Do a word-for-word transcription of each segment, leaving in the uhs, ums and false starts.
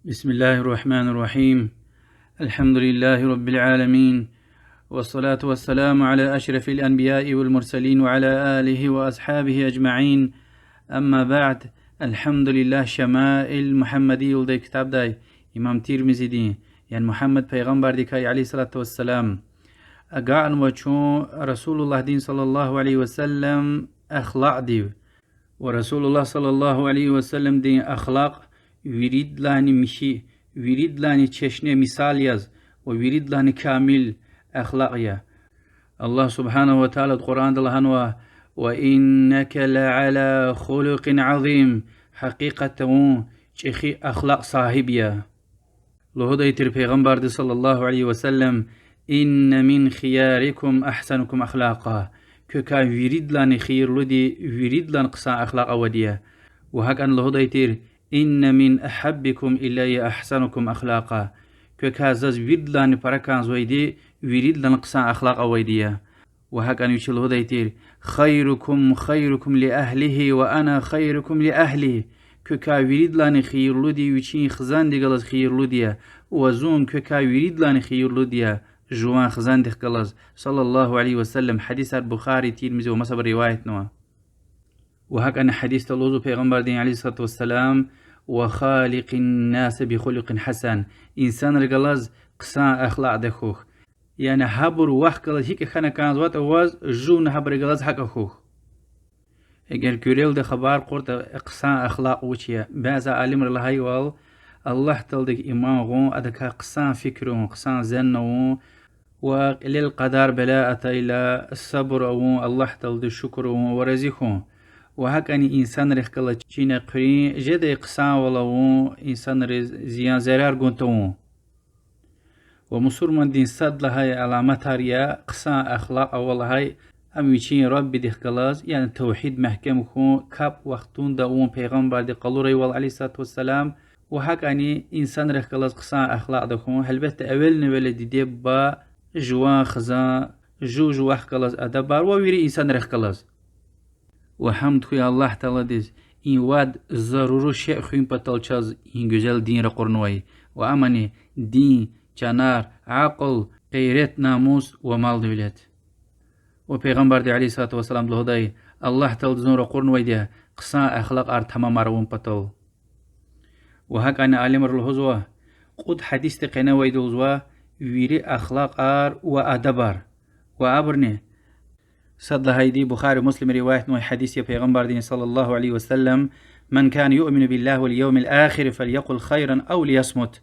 بسم الله الرحمن الرحيم. الحمد لله رب العالمين. والصلاة والسلام على أشرف الأنبياء والمرسلين وعلى آله وأصحابه أجمعين. أما بعد. الحمد لله, Шамаил Мугьаммадия лугьудай ктабдай имам Тирмизидин, яни Мугьаммад пайгъамбардикай, عليه الصلاة والسلام, агакьнава чун Расулуллагьдин, صلى الله عليه وسلم, ахлакьдив. Ва Расулуллагь, صلى الله عليه وسلمдин ахлакь виридалайни михьи, виридалайни чешне мисал яз ва виридалайни камил ахлакь я. Аллагь سبحانه وتعالىди Къуръанда лагьанва: وإنك لعلى خلق عظيم, гьакъикъатда вун чӀехи ахлакь сагьиб я. Лугьудай тир пайгъамбарди, صلى الله عليه وسلم: إن من خياركم أحسنكم أخلاقا, квекай виридалайни хийирлуди виридалайни хъсан ахлакь авайди я. Ва гьакӀни лугьудай тир: إن من أحبكم إلي أحسنكم أخلاقا, квекай заз виридалайни пара кӀанзавайди виридалайни хъсан ахлакь авайди я. Ва гьакӀни вичи лугьудай тир: خيركم خيركم لأهله وأنا خيركم لأهلي, квекай виридалайни хийирлуди вичин хизандихъ галаз хийирлуди я, ва зун квекай виридалайни хийирлуди я жуван хизандихъ галаз, صلى الله عليه وسلم. Гьадисар Бухари, Тирмизи ва масабуру риваятнава. Ва гьакӀни гьадисда лугьузва пайгъамбардин, عليه الصلاة والسلام: وخالق الناس بخلق حسن, инсанрихъ галаз хъсан ахлакьда хьухь. Яни гьабур вахъ галаз гьикӀ хьана кӀанзаватӀа ваз, жувни гьабурухъ галаз гьакӀа хьухь. Эгер куьрелди хабар кьуртӀа хъсан ахлакь вуч я, бязи алимри лагьайвал, Аллагь Тааладик иман гъун, адакай хъсан фикир авун, хъсан зенн авун, ва кьилел къадар-бала атайла сабур авун, Аллагь Тааладиз шукур авун ва рази хьун. Ва гьакӀни инсанрихъ галаз чина хъуьруьн жедай хъсанвал авун, инсанриз зиян-зарар гун тавун. Ва мусурмандин сад лагьай аламатар я хъсан ахлакь ава лагьай, ам вичин Раббидихъ галаз, яни тавгьид мягькем хьун, капӀ вахтунда авун пайгъамбарди къалурайвал, عليه الصلاة والسلام, ва гьакӀни инсанрихъ галаз хъсан ахлакьда хьун, гьелбетда, эвелни-эвел диде-буба, жуван хизан, жув-жувахъ галаз адабар ва вири инсанрихъ галаз. Ва гьамд хьуй Аллагь Тааладиз, и вад зарури шей хуьн патал чаз и гуьзел дин ракъурнавай. Ва амни дин, чанар, акьул, гъейрат, намус ва мал-девлет. Ва пайгъамбарди, عليه الصلاة والسلام, лугьудай: Аллагь Таалади зун ракъурнавайди я хъсан ахлакьар тамамар авун патал. Ва гьакӀни алимри лугьузва, кьуд гьадисди къене авайди я лугьузва вири ахлакьар ва адабар. Ва абурни: сад лагьайди Бухари, Муслим риваятнавай гьадис я пайгъамбардин, صلى الله عليه وسلم: من كان يؤمن بالله واليوم الآخر فليقل خيرا أو ليصمت.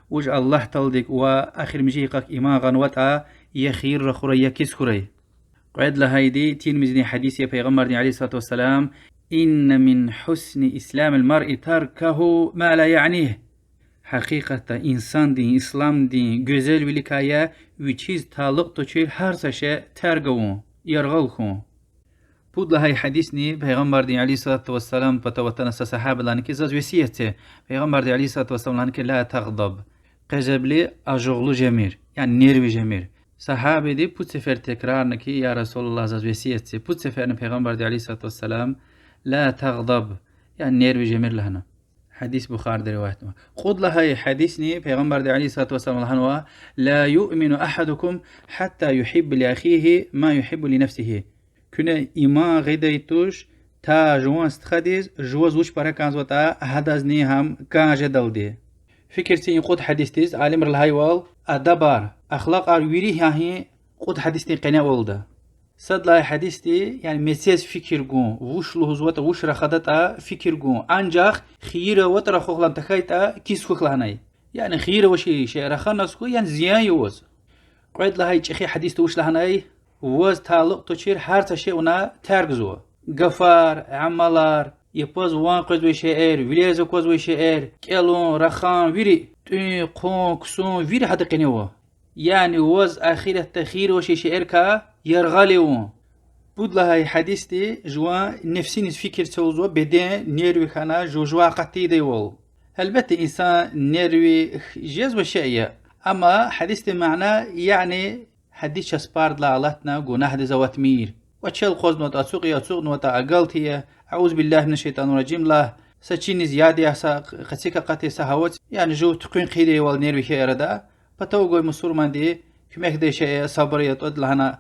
Вуж Аллагь Тааладик ва эхиримжи йикъак иман гъанватӀа, я хийир рахурай, я кис хьурай. Кьвед лагьайди Тирмизидин гьадис я пайгъамбардин, عليه الصلاة والسلام: إن من حسن إسلام المرء تركه ما لا يعنيه. Гьакъикъатда инсандин исламдин гуьзелвиликай я вичиз талукь тушир гьар са шей терг авун, яргъал хьун. Пуд лагьай гьадисни пайгъамбардин, عليه الصلاة والسلام, патав атана са сагьабади лагьана ки, заз весият це. Пайгъамбарди, عليه الصلاة والسلام, лагьана ки: لا تغضب. Къезебли, ажугълу жемир, яни нерви жемир. Сагьабиди пуд сефер текрарна ки: يا رسول الله, заз весият це. Пуд сеферни пайгъамбарди, عليه الصلاة والسلام, لا تغضب, яни нерви жемир лагьана. Гьадис Бухариди риваятнава. Кьуд лагьай гьадисни пайгъамбарди, عليه الصلاة والسلام, лагьанва: لا يؤمن أحدكم حتى يحب لأخيه ما يحب لنفسه. Куьне иман гъидай туш, та жуван стхадиз жуваз вуч пара кӀанзаватӀа, гьадазни гьам кӀан жедалди. Фикир це и кьуд гьадисдиз, алимри лагьайвал, адабар, ахлакьар вири гьа и кьуд гьадисдин къене авалда. Сад лагьай гьадисди, яни мецез фикир гун, вуч лугьузватӀа, вуч рахадатӀа фикир гун, анжах хийир аватӀа рахух лагьана, тахьайтӀа кис хьухь лагьанай. Яни хийир авачир шей раханаз хьуй, яни зиян я ваз. Кьвед лагьай чӀехи гьадисди вуч лагьанай: ваз талукь тушир гьар са шей вуна тергзава. Гафар, амалар, япаз ван къвезвай шейэр, вилериз аквазвай шейэр, кӀелун, рахун, вири, тӀуьн, хъун, ксун, вири гьада къене ава. Яни ваз ахиратда хийир авачир шейэрикай яргъал авун. Пуд лагьай гьадисди жуван нефсиниз фикир це лугьузва, беден, нерви хьана, жува-жувай акъат тийидайвал. Гьелбетда, инсан нерви жезва шей я. Амма гьадисдин мана, яни гьадис часпардилай алатна, гунагьдиз аватмир. Ва чел акъвазнаватӀа, ацукь я, ацукьнаватӀа, агалт я, أعوذ بالله من الشيطان الرجيم лагь, са чиниз яд ягъ, са къецик акъат, са гьава, яни жув туьхуьн хъийидайвал нерви хьайи арада, патав гвай мусурманди куьмекдай шей ая, сабур ая, тӀвад лагьана.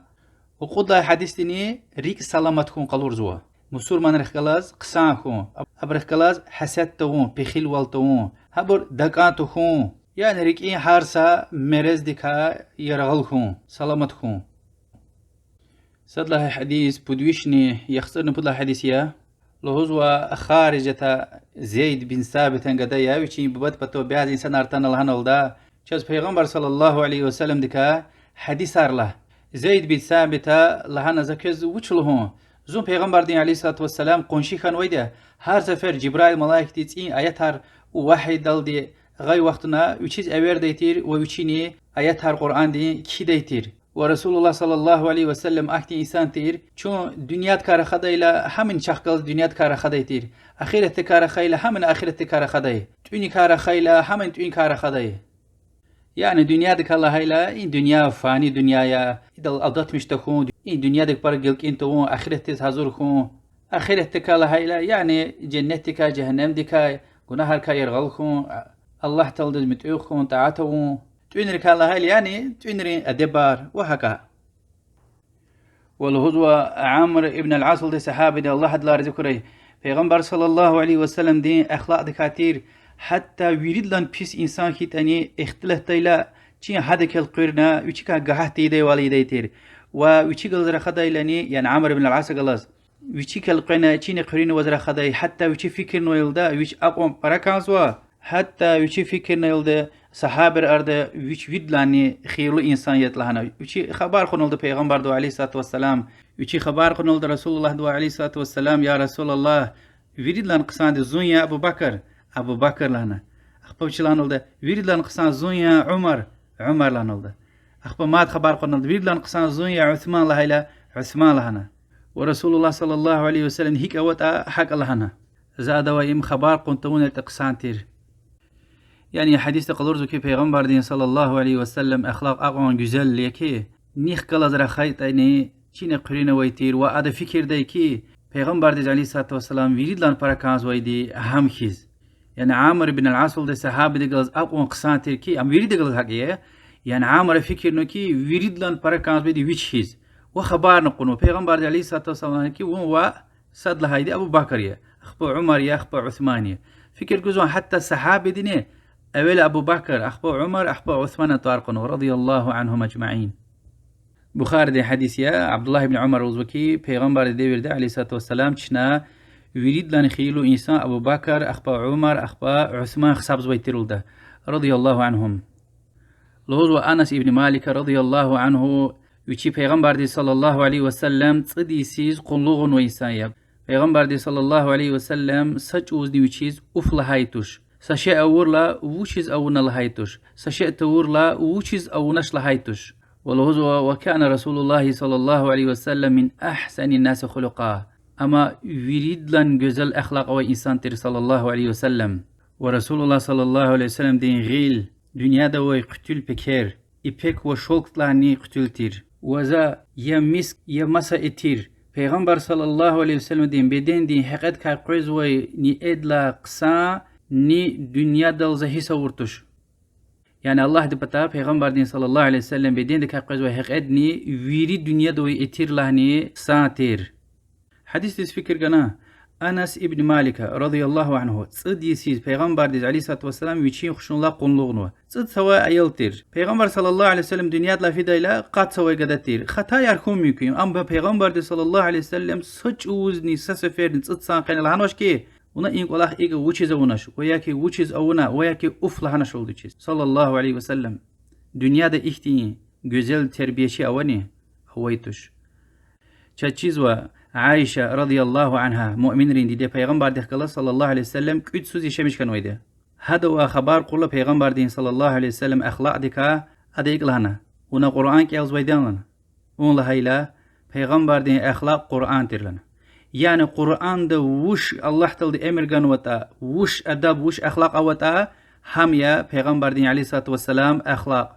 Кьудлай гьадисдини рикӀ саламат хьун къалурзава. Мусурманрихъ галаз хъсан хьун, абурухъ галаз гьасад тавун, пехилвал тавун, гьабур дакӀан тахьун, яни рикӀин гьар са мерездикай яргъал хьун, саламат хьун. Сад лагьай гьадис пуд вишни яхцӀурни пуд лагьай гьадис я. Лугьузва Хариджата, Зейд бин Сабитан гада я, вичин бубад патав бязи инсанар атана лагьаналда: чаз Пайгъамбар صلى الله عليه وسلمдикай гьадисар лагь. Зейд бин Сабита лагьана: за квез вуч лугьун? Зун Пайгъамбардин عليه الصلاة والسلام къунши хьанвайди я. Гьар сефер Жибраил малаикди цӀийи аятар вагьйидалди гъайи вахтунда вичиз эвердай тир ва вичини аятар Къуръандин кхьидай тир. Ва رسول الله صلى الله عليه وسلم ахьтин инсан тир, чун дуьньядикай рахадайла гьамни чахъ галаз дуьньядикай рахадай тир. Ахиратдикай рахайла гьамни ахиратдикай рахадай. ТӀуьникай рахайла гьамни тӀуьникай рахадай. Яни дуьньядикай лагьайла, и дуьнья фани дуьнья я, идал алдатмиш тахьун, и дуьньядик пара гелкӀин тавун, ахиратдиз гьазур хьун. Ахиратдикай лагьайла, яни женнетдикай, жегьеннемдикай, гунагьрикай яргъал хьун, Аллагь Тааладиз муьтӀуьгъ хьун, тӀаат авун. ТӀуьнрикай лагьайла, яни тӀуьнрин адебар ва гьакӀа. Ва лугьузва Амр ибн аль-Ас лугьудай сагьабиди, Аллагь адалай рази хьурай, Пайгъамбар صلى الله عليه وسلمдин ахлакьдикай тир, гьатта виридалай пис инсан хьайитӀани ихтилатдайла, чин гьадахъ элкъуьрна вичикай гагьат тийидайвал ийидай тир. Ва вичи галаз рахадайлани, яни Амр ибн аль-Аса галаз, вичик элкъвена чинихъ хуьруьн аваз рахадай, гьатта вичи фикирнавайлда вич акьван пара кӀанзава, гьатта вичи фикирнавайлда сагьабайрин арада вич виридалайни хийирлу инсан ятӀа лагьана. Вичи хабар кьуналда Пайгъамбардивай عليه الصلاة والسلام, вичи хабар кьуналда Расулуллагьдивай عليه الصلاة والسلام: я Расулаллагь, виридалай хъсанди зун я, Абу Бакр? Абу Бакр лагьана. Ахпа вичи лагьаналда: виридалай хъсан зун я, Умар? Умар лагьаналда. Ахпа мад хабар кьуналда: виридалай хъсан зун я, Усман? Лагьайла, Усман лагьана. Ва Расулуллагь صلى الله عليه وسلمди гьикӀ аватӀа, гьакӀ лагьана. За адавай им хабар кьун тавунайтӀа хъсан тир. Яни гьадисда къалурзава хьи, Пайгъамбардин صلى الله عليه وسلم ахлакь акьван гуьзел я хьи, нихъ галаз рахайтӀани чинихъ хуьруьн авай тир ва ада фикирдай хьи, Пайгъамбардиз عليه الصلاة والسلام виридалай пара кӀанзавайди гьам хьиз. Яни Амр ибн аль-Ас лугьудай сагьабиди галаз акьван хъсан тир хьи, ам вирида галаз гьакӀ я. Яни Амра фикирна хьи, виридалай пара кӀанзавайди вич хьиз. Ва хабарни кьунва Пайгъамбарди عليه الصلاة والسلام хьи, вун ваъ, сад лагьайди Абу Бакр я, ахпа Умар я, ахпа Усман я. Фикир гузвани, гьатта сагьабидини эвел Абу Бакр, ахпа Умар, ахпа Усман тӀвар кьунва, رضي الله عنهم أجمعين. Бухаридин гьадис я, Абдуллагь ибн Умара лугьузва хьи, Пайгъамбардин девирда عليه الصلاة والسلام чна виридалай хийирлу инсан Абу Бакр, ахпа Умар, ахпа Усман гьисабзавай тир лугьуда, رضي الله عنهم. Лугьузва Анас ибн Малика رضي الله عنه, вичи Пайгъамбардиз صلى الله عليه وسلم цӀуд йисуз къуллугънавай инсан я. Пайгъамбарди صلى الله عليه وسلم са чӀавузни вичиз уф лагьай туш. Са шей авурла, вучиз авуна лагьай туш. Са шей тавурла, вучиз авунач лагьай туш. Ва лугьузва: وكان رسول الله صلى الله عليه وسلم من أحسن الناس خلقا. Амма виридалай гуьзел ахлакь авай инсан тир صلى الله عليه وسلم. Ва Расулуллагь صلى الله عليه وسلمдин гъил дуьньяда авай хъуьтуьл пекер, ипек ва шёлкдилайни хъуьтуьл тир. Ва за я миск, я маса этир Пайгъамбар صلى الله عليه وسلمдин бедендин гьекьедикай къвезвай ни эдилай хъсан ни дуьньядал за гьисс авур туш. Яни Аллагьди патай Пайгъамбардин صلى الله عليه وسلم бедендикай къвезвай гьекьедни вири дуьньяда авай этирлайни хъсан тир. Гьадисдиз фикир гана. Анас ибн Малика رضي الله عنه цӀуд йисуз Пайгъамбардиз عليه الصلاة والسلام вичин хушуналди къуллугънава. ЦӀуд цавай аял тир. Пайгъамбар صلى الله عليه وسلم дуьньядилай фидайла къад цавай гада тир. Хатаяр хьун мумкин, амма Пайгъамбарди صلى الله عليه وسلم са чӀавузни са сеферни цӀуд сан къене лагьанвач хьи, вуна и кӀвалах икӀ вучиз авунач, ва я хьи вучиз авуна, ва я хьи уф лагьаначни вичиз, صلى الله عليه وسلم. Дуьньяда ихьтин гуьзел тербиячи авани? Авай туш. Чаз чизва, Аиша رضي الله عنها, муъминрин диде, Пайгъамбардихъ галаз صلى الله عليه وسلم кӀуьд йисуз яшамиш хьанвайди я. Гьадавай хабар кьурла Пайгъамбардин صلى الله عليه وسلم ахлакьдикай, ада икӀ лагьана: вуна Къуръан кӀелзавайди я лагьана. Вун лагьайла, Пайгъамбардин ахлакь Къуръан тир лагьана. Яни Къуръанда вуч Аллагь Таалади эмир ганватӀа, вуч адаб, вуч ахлакь аватӀа, гьам я Пайгъамбардин عليه الصلاة والسلام ахлакь.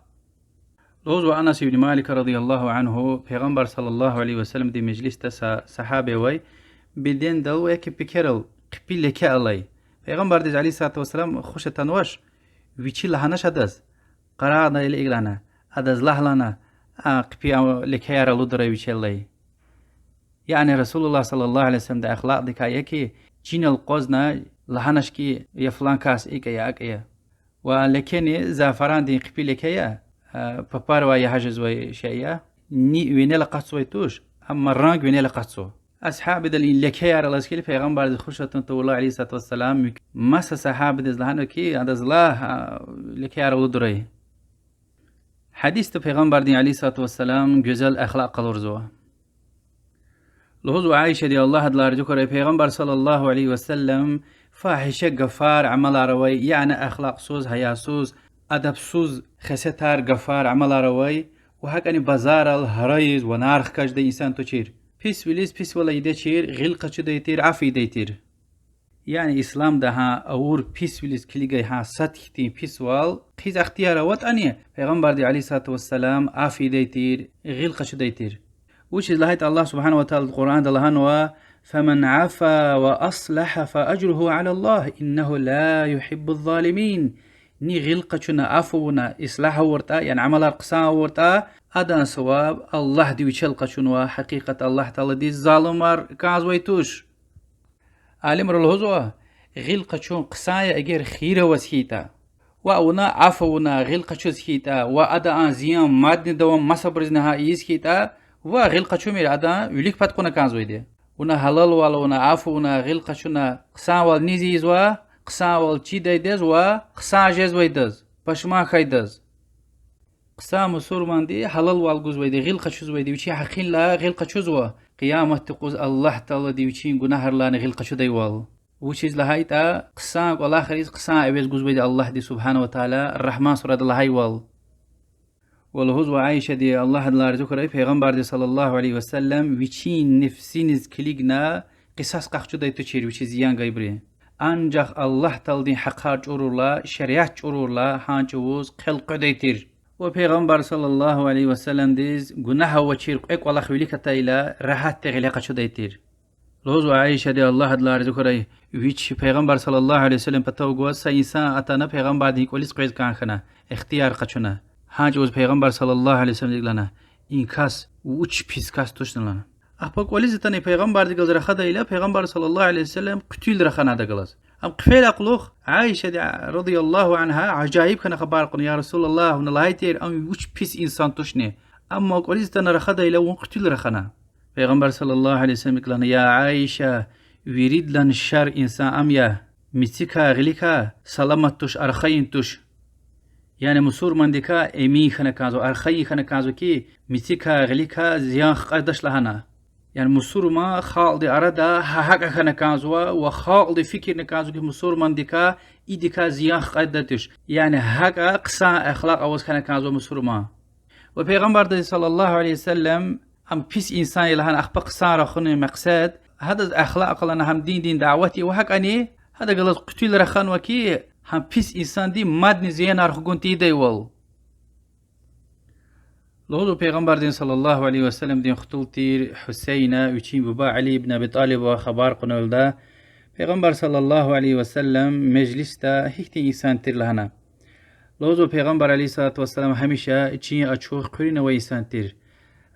Лугьузва Анас ибн Малика رضي الله عنه, Пайгъамбар صلى الله عليه وسلمдин межлисда са сагьаба авай, бедендал ва я хьи пекерал хъипи леке алай. Пайгъамбардиз, عليه الصلاة والسلام, хуш атанвач, вичи лагьанач адаз, къарагъна илигъ лагьана, адаз лагь лагьана, а хъипи лекеяр алудрай вичелай. Яни رسول الله صلى الله عليه وسلمдин ахлакьдикай я ки, чинал акъвазна лагьанач ки, я флан кас икӀ я, акӀ я. Ва лекени зафарандин хъипи леке я, папаривай ягъа жезвай шей я. Ни винел акъатзавай туш, амма ранг винел акъатзава. Асгьабдал и лекеяр алаз хьайила, Пайгъамбардиз хуш атун тавурла, عليه الصلاة والسلام, маса сагьабадиз лагьана ки, адаз лагь, лекеяр алудрай. Гьадисда Пайгъамбардин, عليه الصلاة والسلام, гуьзел ахлакь къалурзава. Лугьузва Аишади, Аллагь адалай рази хьурай, Пайгъамбар صلى الله عليه وسلم фагьиша гафар, амалар авай, яни ахлакьсуз, гьаясуз, адабсуз хесетар, гафар, амалар авай, ва гьакӀани базарал гьарайиз ванар хкаждай инсан тушир. Писвилиз писвал ийидай тир, гъил къачудай тир, афу ийидай тир. Яни исламда гьа авур писвилиз килигай гьа сад хьтин писвал хъийиз ихтияр аватӀани, Пайгъамбарди, عليه الصلاة والسلام, афу ийидай тир, гъил къачудай тир. Вучиз лагьайтӀа Аллагь سبحانه وتعالى Къуръанда лагьанва: فمن عفا وأصلح فأجره على الله إنه لا يحب الظالمين. Ни гъил къачуна, афу авуна, ислягь авуртӀа, яни амалар хъсан авуртӀа, адан саваб Аллагьди вичел къачунва, гьакъикъатда Аллагь Тааладиз залумар кӀанзавай туш. Алимри лугьузва, гъил къачун хъсан я, эгер хийир аваз хьайитӀа. Ва вуна афу авуна, гъил къачуз хьайитӀа, ва ада а зиян мадни давам масабурузни гьа ийиз хьайитӀа, ва гъил къачумир, адан вилик пад кьуна кӀанзавайди. Вуна гьалалвал авуна, афу авуна, гъил къачуна, хъсанвал низ ийизва? Хъсанвал чидайдаз ва хъсан жезвайдаз, пашман хьайидаз. Хъсан мусурманди гьалалвал гузвайди, гъил къачузвайди, вичин гьакъинлай гъил къачузва, Къияматдин юкъуз Аллагь Таалади вичин гунагьрилайни гъил къачудайвал. Вучиз лагьайтӀа хъсан кӀвалахриз хъсан эвез гузвайди Аллагьди سبحانه وتعالى Рагьман сурада лагьайвал. Ва лугьузва Аишади, Аллагь адалай рази хьурай, Пайгъамбарди صلى الله عليه وسلم вичин нефсиниз килигна къисас къахчудай тушир вичиз зиян гайибурун. Анжах Аллагь Тааладин гьахъар чӀурурла, шариат чӀурурла гьа чӀавуз хъел къведай тир. Ва Пайгъамбар صلى الله عليه وسلمдиз гунагь авачир кьве кӀвалах вилик атайла, регьятди гъиле къачудай тир. Лугьузва Аишади, Аллагь адалай рази хьурай, вич Пайгъамбар صلى الله عليه وسلم патав гваз са инсан атана Пайгъамбардин кӀвализ къвез кӀан хьана, ихтияр къачуна. Гьа чӀавуз Пайгъамбар صلى الله عليه وسلمдиз икӀ лагьана: и кас вуч пис кас тушни лагьана. Ахпа кӀвализ атана Пайгъамбардихъ галаз рахадайла, Пайгъамбар صلى الله عليه وسلم хъуьтуьл рахана адахъ галаз. Ам хъфейла кьулухъ Аишади رضي الله عنها ажайиб хьана хабар кьуна: я رسول الله, вуна лагьай тир, ам вуч пис инсан тушни. Амма кӀвализ атана рахадайла, вун хъуьтуьл рахана. Пайгъамбар صلى الله عليه وسلم икӀ лагьана: я Аиша, виридалай шар инсан ам я, мецикай, гъиликай саламат туш, архайин туш. Яни мусурмандикай эмин хьана кӀанзава, архайин хьана кӀанзава ки, мецикай, гъиликай зиян хкаждач лагьана. Яни мусурман халкьдин арада гьа-, гьакӀа хьана кӀанзава ва халкьди фикирна кӀанзава ки, мусурмандикай, идикай зиян хкаждай туш. Яни гьакӀа хъсан ахлакь аваз хьана кӀанзава мусурман. Ва Пайгъамбарди صلى الله عليه وسلم ам пис инсан я лагьана, ахпа хъсан рахунин мекьсед, гьадаз ахлакь акъална, гьам диндин дават ийида ва гьакӀани гьадахъ галаз хъуьтуьл раханва ки, гьам пис инсанди мадни зиянар хгун тийидайвал. Лугьузва Пайгъамбардин صلى الله عليه وسلمдин хтул тир Гьуьсейна вичин буба Али ибн Аби ТӀалибавай хабар кьунвалда, Пайгъамбар صلى الله عليه وسلم межлисда гьихьтин инсан тир лагьана. Лугьузва Пайгъамбар عليه الصلاة والسلام гьамиша чин ачух, хъуьруьн авай инсан тир.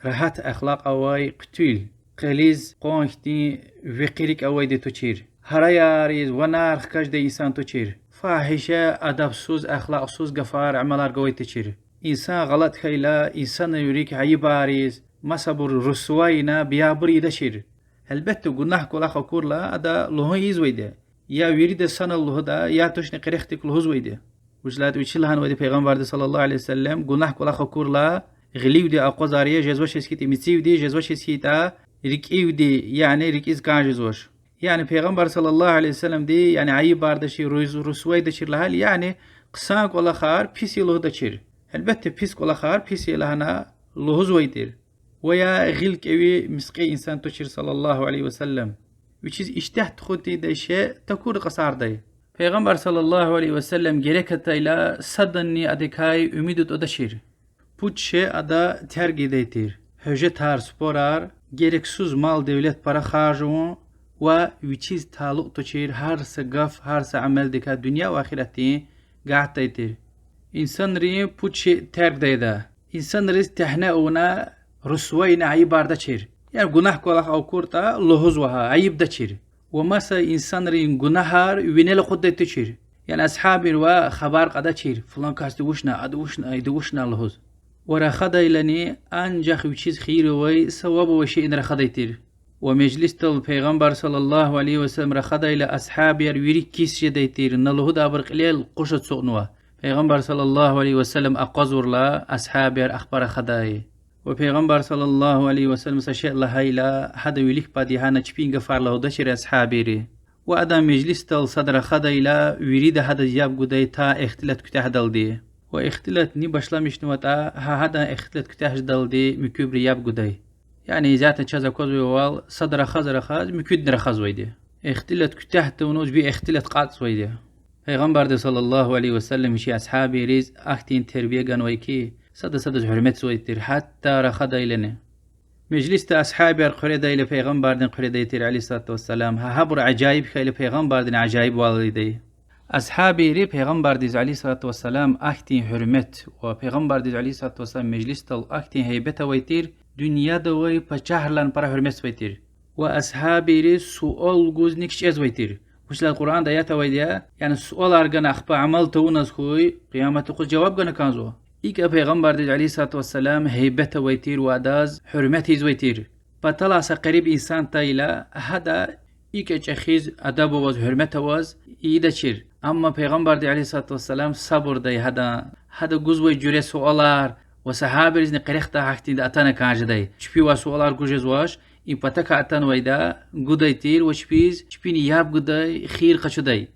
Регьят ахлакь авай, хъуьтуьл, къилиз къван хьтин векъи рикӀ авайди тушир. Гьарайриз ванар хкаждай инсан тушир. Фагьиша, адабсуз, ахлакьсуз гафар, амалар гвай тушир. Инсан гъалатӀ хьайила, инсанрин вилик айибариз, масабур русвайна биябур ийидачир. Гьелбетда, гунагь кӀвалах акурла, ада лугьун ийизвайди я. Я вирида санал лугьуда, я тушни къерехда лугьузвайди. Вучиз лагьайтӀа вичи лагьанвайди Пайгъамбарди صلى الله عليه وسلم: гунагь кӀвалах акурла, гъиливди акъвазар я, жезвачиз хьайитӀа мецивди, жезвачиз хьайитӀа рикӀивди, яни рикӀиз кӀан жезвач. Яни Пайгъамбар صلى الله عليه وسلمди, яни айибардачир, руз-, русвайдачир лагьайла, яни хъсан кӀвалахар пис я лугьудачир. Гьелбетда, пис кӀвалахар пис я лагьана лугьузвай тир. Ва я гъил кӀеви, мискьи инсан тушир صلى الله عليه وسلم. Вичиз иштягь тухун тийидай шей такур кьасардай. Пайгъамбар صلى الله عليه وسلم герек атайла, саданни адакай уьмуьд атӀудачир. Пуд шей ада терг ийидай тир: гьуьжетар, спорар, герексуз мал-девлет, пара харжун ва вичиз талукь тушир гьар са гаф, гьар са амалдикай дуьнья ва ахиратдин гатдай тир. Инсанрин пуд шей теркдайда: инсанриз тегьне авуна, русвайна айибардачир. Яни гунагь кӀвалах акуртӀа, лугьузва гьа, айибдачир. Ва маса инсанрин гунагьар винел акъуддай тушир. Яни асгьабийривай хабар кьадачир, флан касди вучна, ада вучна, ида вучна лугьуз. Ва рахадайлани анжах вичиз хийир авай, саваб авай шейни рахадай тир. Ва межлисдал Пайгъамбар صلى الله عليه وسلم рахадайла, асгьабияр вири кис жедай тир, на лугьудай абур кьилел къуш ацукьнава. Пайгъамбар صلى الله عليه وسلم акъвазурла, асгьабияр ахпа рахадай. Ва Пайгъамбар صلى الله عليه وسلم са шей лагьайла, гьадан вилик пад ягьана чпин гафар лугьудачир асгьабийри. Ва адан межлисдал сад рахадайла, вирида гьадаз яб гудай та ихтилат куьтягьдалди. Ва ихтилат ни башламишнаватӀа, гьа гьадан ихтилат куьтягь жедалди муькуьбуру яб гудай. Яни исятда чаз аквазвайвал, сад рахаз-рахаз муькуьдни рахазвайди. Ихтилат куьтягь тавунваз ви ихтилат кьатӀзавайди. Пайгъамбарди صلى الله عليه وسلم вичин асгьабийриз ахьтин тербия ганвай хьи, сада садаз гьуьрметзавай тир, гьатта рахадайлани. Межлисда асгьабияр хъуьредайла, Пайгъамбардини хъуьредай тир عليه الصلاة والسلام, гьа гьабур ажаиб хьайила, Пайгъамбардини ажаибвал ийидай. Асгьабийри Пайгъамбардиз عليه الصلاة والسلام ахьтин гьуьрмет ва Пайгъамбардиз عليه الصلاة والسلام межлисдал ахьтин гьейбет авай тир, дуьньяда авай пачагьрилайни пара гьуьрметзавай тир. Ва асгьабийри суал гузни кичӀезвай тир. Вучиз лагьайтӀа Къуръанда аят авайди я, яни суалар гана ахпа амал тавуназ хьуй, Къиямат юкъуз жаваб гана кӀанзава. ИкӀ Пайгъамбардиз عليه الصلاة والسلام гьейбет авай тир ва адаз гьуьрмет ийизвай тир. Паталай са гъериб инсан атайла, гьада икӀ чӀехиз, адаб аваз, гьуьрмет аваз ийидачир. Амма Пайгъамбарди عليه الصلاة والسلام сабурдай гьадан, гьада гузвай жуьре суалар, ва асгьабийризни къерехдай гьахьтинди атана кӀан жедай. Чпивай суалар гуз жезвач, и патакай атанвайда гудай тир ва чпиз, чпини яб гудай, хийир къачудай.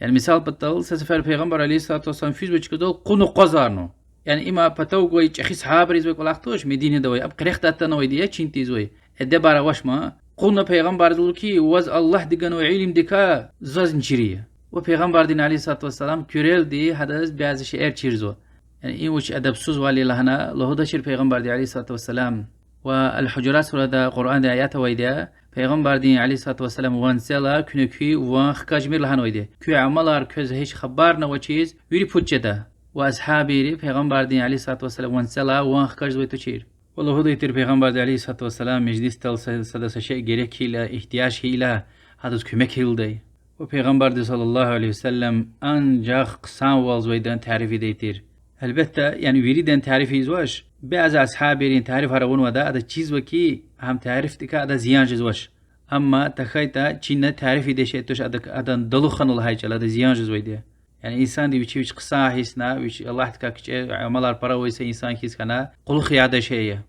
Яни мисал патал, са сефер Пайгъамбар عليه الصلاة والسلام физвай чкадал къуна акъвазарна. Яни има патав гвай чӀехи асгьабийризвай кӀвалах туш, Мединада авай, аб къерехдай атанвайди я чин тийизвай. Эдебар авач ман. Къуна Пайгъамбардиз лугьуз хьи, ваз Аллагьди ганвай илимдикай зазни чири я. Ва Пайгъамбардини عليه الصلاة والسلام куьрелди гьадаз бязи шейэр чирзава. Яни им вуч эдебсузвал я лагьана лугьудачир Пайгъамбарди عليه الصلاة والسلام. Ва Аль-Гьужурат сурада Къуръанда аят авайди я, Пайгъамбардин عليه الصلاة والسلام ванцелай куьне куь ван хкажмир лагьанвайди. Куь амалар квез гьич хабарни авачиз вири пуч жеда. Ва асгьабийри Пайгъамбардин عليه الصلاة والسلام ванцелай ван хкажзавай тушир. Ва лугьудай тир Пайгъамбарди عليه الصلاة والسلام межлисдал са-, сада са шей герек хьайила, игьтияж хьайила, гьадаз куьмек ийидай. Ва Пайгъамбарди صلى الله عليه وسلم анжах хъсанвалзавайдан тариф ийидай тир. Гьелбетда, яни виридан тариф ийизвач, бязи асгьабийрин тарифар авунвайда, ада чизва хьи, гьам тарифдикай адаз зиян жезвач. Амма тахьайтӀа чина тариф ийидай шей туш, ада, адан далу хьана лагьай чӀал, адаз зиян жезвайди я. Яни инсанди вичи вич хъсан гьисна, вич Аллагьдикай кичӀе амалар пара авай са инсан хьиз хьана, кьулухъ ядай шей я.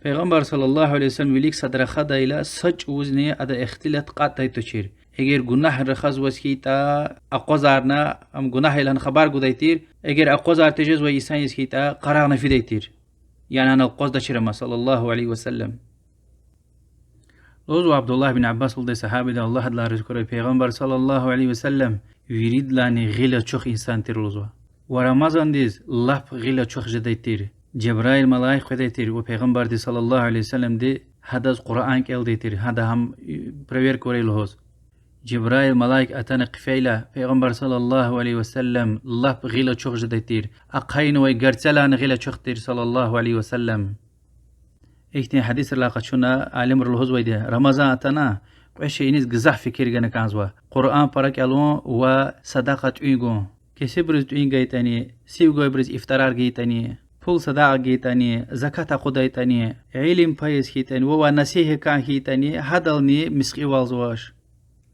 Пайгъамбар صلى الله عليه وسلم вилик сад рахадайла, са чӀавузни ада ихтилат кьатӀдай тушир. Эгер гунагь рахазваз хьайитӀа, акъвазарна, ам гунагь я лагьана хабар гудай тир, эгер акъвазар тежезвай инсан яз хьайитӀа, къарагъна фидай тир. Яни анал акъваздачир ам صلى الله عليه وسلم. Лугьузва Абдуллагь бин Аббас лугьудай сагьабиди, Аллагь адалай рази хьурай, Пайгъамбар صلى الله عليه وسلم виридалайни гъил ачух инсан тир лугьузва. Ва Рамазандиз лап гъил ачух жедай тир. Жабраил малаик къведай тир ва Пайгъамбарди صلى الله عليه وسلمди гьадаз Къуръан кӀелдай тир, гьада гьам, э, проверка авурай лугьуз. Жабраил малаик атана хъфейла, Пайгъамбар صلى الله عليه وسلم лап гъил ачух жедай тир. Ахъайнавай гарцелайни гъил ачух тир صلى الله عليه وسلم. Ихьтин гьадисрилай къачуна алимри лугьузвайди я, Рамазан атана, кьве шейиниз гзаф фикир гана кӀанзава: Къуръан пара кӀелун ва садакьа тӀуьн гун. Кесибриз тӀуьн гайитӀани, сив гвайбуруз ифтарар гайитӀани, пул садакьа гайитӀани, закат акъудайтӀани, илим пайиз хьайитӀани ва, ва насигьат кӀан хьайитӀани, гьадални мискьивалзавач.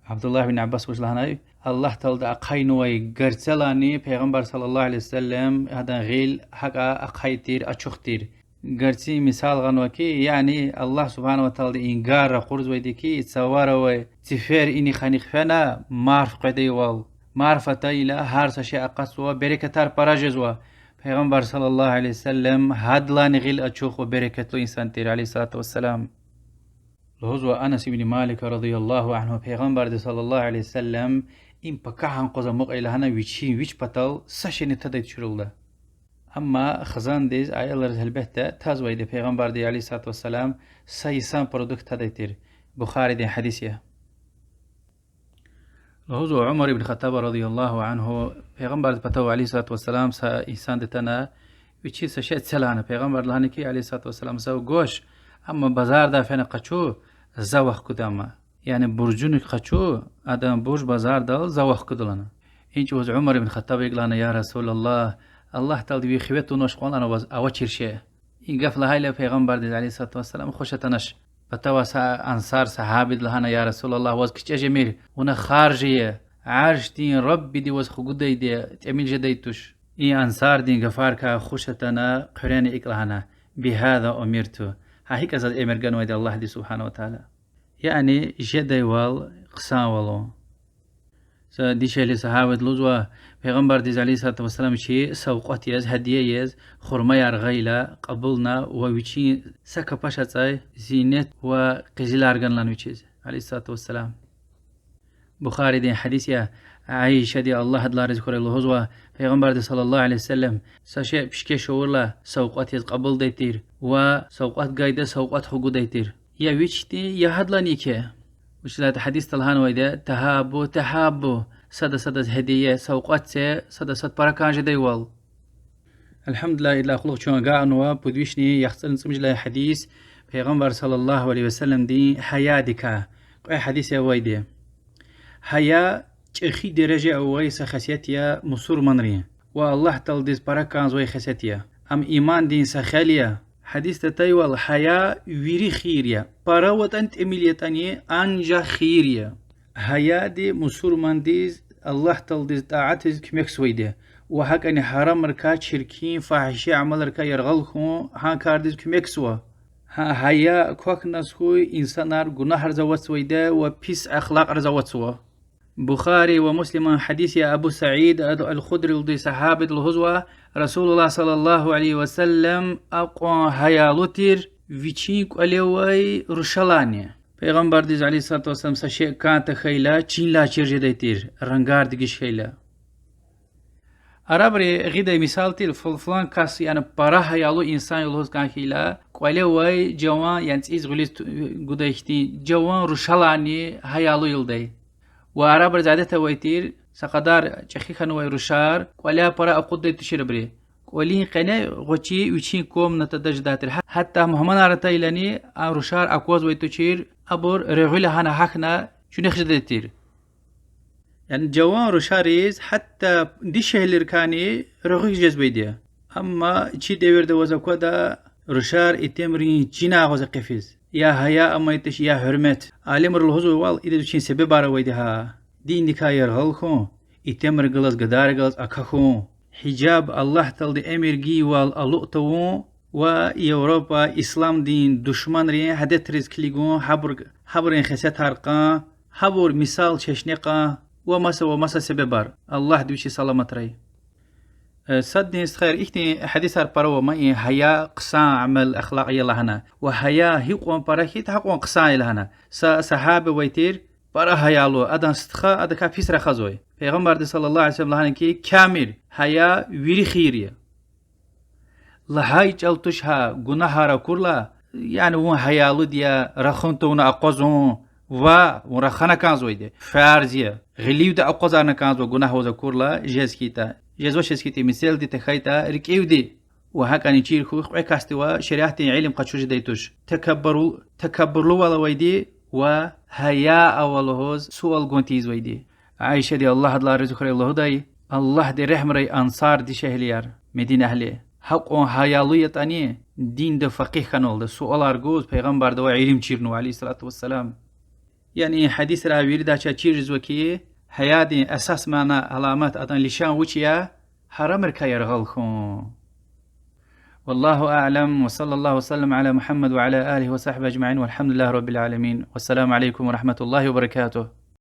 Абдуллагь бин Аббас вуч лагьанай: Аллагь Таалади ахъайнавай гарцелайни Пайгъамбар صلى الله عليه وسلم гьадан гъил гьакӀа ахъай тир, ачух тир. Гарцин мисал гъанва хьи, яни Аллагь سبحانه وتعالىди и гар ракъурзавайди хьи, цавара авай цифер инихъ-анихъ фена, марф къведайвал. Марф атайла, гьар са шей акъатзава, берекатар пара жезва. Пайгъамбар صلى الله عليه وسلم гьадалайни гъил ачух ва берекатлу инсан тир, عليه الصلاة والسلام. Лугьузва Анас ибн Малика رضي الله عنه, Пайгъамбарди صلى الله عليه وسلم им пакагьан къуз амукьайла гьана вичин вич патал са шейни тадай туширалда. Амма хизандиз, аялриз гьелбетда тазвайди я, Пайгъамбарди عليه الصلاة والسلام са йисан продукт тадай тир. Бухаридин гьадис я. Лугьузва Умар ибн Хаттаба رضي الله عنه, Пайгъамбардин патав عليه الصلاة والسلام са инсанди атана, вичиз са шей це лагьана. Пайгъамбарди лагьана хьи عليه الصلاة والسلام, зав гвач, амма базардай фена къачу, за вахкуда ама. Яни буржуник къачу, адан бурж базардал за вахкуда лагьана. И чӀавуз Умар ибн Хаттаба икӀ лагьана: يا رسول الله, Аллагь Таалади ви хиве тунвач кьван лагьана ваз авачир шей. И гаф лагьайла Пайгъамбардиз عليه الصلاة والسلام хуш атанач. Патавай са ансар сагьабиди лагьана: يا رسول الله, ваз кичӀе жемир, вуна харж ая, Аршдин Раббиди ваз хгудайди я, тӀимил жедай туш. И ансардин гафарикай хуш атана, хъуьрена икӀ лагьана: بهذا أمرت, гьа гьикӀ заз эмир ганвайди Аллагьди سبحانه وتعالى. Яни жедайвал хъсанвал. Са дишегьли сагьабиди лугьузва, Пайгъамбардиз عليه الصلاة والسلام чи савкьват яз, гьадия яз хурмаяр гъайила, кьабулна ва вичин са капаш ацӀай зинет ва къизилар гана лагьана вичиз عليه الصلاة والسلام. Бухаридин гьадис я. Айишади, Аллагь адалай рази хьурай, лугьузва, Пайгъамбарди صلى الله عليه وسلم са шей пишкеш авурла, савкьват яз кьабулдай тир ва савкьват гайида савкьват хгудай тир. Я вичди, я гьадалайни еке. Вучиз лагьайтӀа гьадисда лагьанвайди я: تهابوا تحابوا, сада садаз гьадия, савкьват це, сада сад пара кӀан жедайвал. الحمد لله, идалай кьулухъ чун агакьнава пуд вишни яхцӀурни цӀемуьжуьд лагьай гьадис, Пайгъамбар صلى الله عليه وسلمдин гьаядикай. Кьве гьадис я авайди. Гьая чӀехи дережа авай са хесет я мусурманрин ва Аллагь Тааладиз пара кӀанзавай хесет я. Ам имандин са хел я. Гьадисда атайвал, гьая вири хийир я, пара аватӀани, тӀимил ятӀани, анжах хийир я. Гьаяди мусурмандиз Аллагь Тааладиз тӀаатиз куьмекзавайди я ва гьакӀани гьарамрикай, чиркин, фагьиша амалрикай яргъал хьун, гьа кардиз куьмекзава. Гьа гьая квахьназ хьуй инсанар гунагьриз аватзавайди ва пис ахлакьриз аватзава. Бухари ва Муслиман гьадис я, Абу Саид ал-, ал-Худри лугьудай сагьабиди лугьузва, رسول الله صلى الله عليه وسلم акьван гьаялу тир вичин кӀвале авай рушалайни. Пайгъамбардиз عليه الصلاة والسلام са шей кӀан тахьайла, чинлай чир жедай тир, рангар дегиш хьайила. Арабри гъидай мисал тир, фу-, фулан кас, яни пара гьаялу инсан я лугьуз кӀан хьайила, кӀвале авай жаван, яни цӀийиз гъуьлуьз ту-, гудай хьтин жаван рушалайни гьаялу я лугьудай. Ва арабриз адет авай тир, са кьадар чӀехи хьанвай рушар кӀваляй пара акъуддай тушир абуру. КӀвалин къене гъвечӀи вичин комнатада жедай тир. Гьа-, гьатта мугьманар атайлани а рушар аквазвай тушир, абур регъуьла гьана гьахьна чуьнуьх жедай тир. Яни жаван рушариз гьатта дишегьлийрикайни регъуьхь жезвайди я. Амма чи девирда аваз аквада рушар итимрин чинай агъуз экъифиз. Я гьая амай туш, я гьуьрмет. Алимри лугьузвайвал, идаз вичин себебар авайди гьа. Диндикай яргъал хьун, итимрихъ галаз, гадайрихъ галаз акахьун, гьижаб Аллагь Таалади эмир гайивал алукӀ тавун ва Европа исламдин душманрин гьадетриз килигун, гьабур-, гьабурун хесетар кьун, гьабур мисал чешне кьун ва маса ва маса себебар. Аллагьди вичи саламатрай. Э, садни стхаяр, ихьтин гьадисар пара ава, ма и гьая хъсан амал, ахлакь я лагьана. Ва гьая гьикьван пара хьайитӀа, гьакьван хъсан я лагьана. Са сагьаби авай тир, пара гьаялу, адан стха адакай пис рахазвай. Пайгъамбарди صلى الله عليه وسلم лагьана хьи, камил гьая вири хийир я. Лагьай чӀал туш гьа, гунагьар акурла, яни вун гьаялуди я, рахун тавуна акъвазун, ва вун рахана кӀанзавайди, фарз я, гъиливди акъвазарна кӀанзава, гунагь ваз акурла, жез хьайитӀа, жезвачиз хьайитӀа, мецелди тахьайтӀа, рикӀивди. Ва гьакӀани чир хьухь, кьве касдивай шариатдин илим къачуз жедай туш. Такаббуру-, такаббурлувал авайди ва гьая ава лугьуз суал гун тийизвайди. Айишади, Аллагь адалай рази хьурай, лугьудай: Аллагьди регьимрай ансар дишегьлияр, Мединагьли. Гьакьван гьаялу ятӀани, динда факъигь хьанвалда, суалар гуз, Пайгъамбардивай илим чирнава, عليه الصلاة والسلام. Яни гьадисрай виридача чир жезва хьи, гьаядин асас мана, аламат, адан лишан вуч я? Гьарамрикай яргъал хьун. والله أعلم، وصلى الله وسلم على محمد وعلى آله وصحبه أجمعين، والحمد لله رب العالمين، والسلام عليكم ورحمة الله وبركاته.